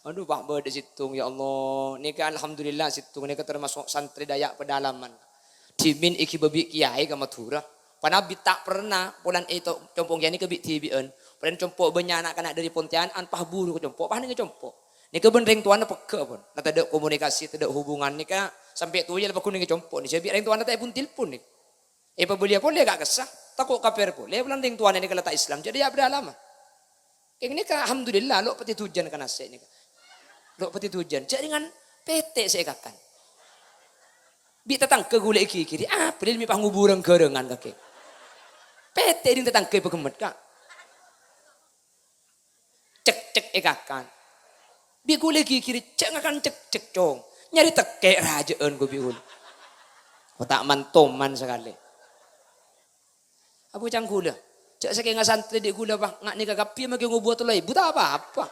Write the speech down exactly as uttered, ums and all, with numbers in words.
Adu, pas bâdâ sèttong, ya Allah. Nèka alhamdulillah sèttong nèka termasuk santri Dayak pedalaman. Dhimèn èghibâ bi' kèyaè ka Madhurâ. Panabi ta' pernah polana èto-, compo' kèyaè nèka bi'-dhibi'ân. Polana compo' bânnya' na'-kana' dâri Pontianak, pas buru ka compo', pas nèngè compo'. Nèka bân rèng towana pegghâ' pon. Na tadâ' komunikasi, tadâ' hubungan nèka sampè' towa la pagghun nèngè compo'. Nèka bi' rèng towana ta' èpon-telpon nèka. Èpabâliyâ polè ka' kassa, tako' kapèr polè, polana rèng towana nèka la ta' Islam, jadi ya' bâdâ alama. Kèng nèka, alhamdulillah, lo' patè dujân ka nasè' nèka. Lo' patè dujân, jhâ' rèngan pètè' sè èkakan. Bi' tatangghâ ghulâ èghighiri, apa lè mè' pas ngobhurân ghârângan kakè. Pètè' rèng tatangghâ èpaghemmet, Ka'. Cek-cek èkakan. Bi' ghulâ èghighiri, jhâ' ngakan cek-cek, Cong. Nyarè tekkè' rajâ'ân ghu bi' ghulâ. Oh, ta' man-toman sakalè. Apa ca'na ghulâ? Jhâ' sakènga santrè dhi' ghulâ, Pak, nga' nèka kabbhi maghi ngobhur tello èbu ta' apa-apa.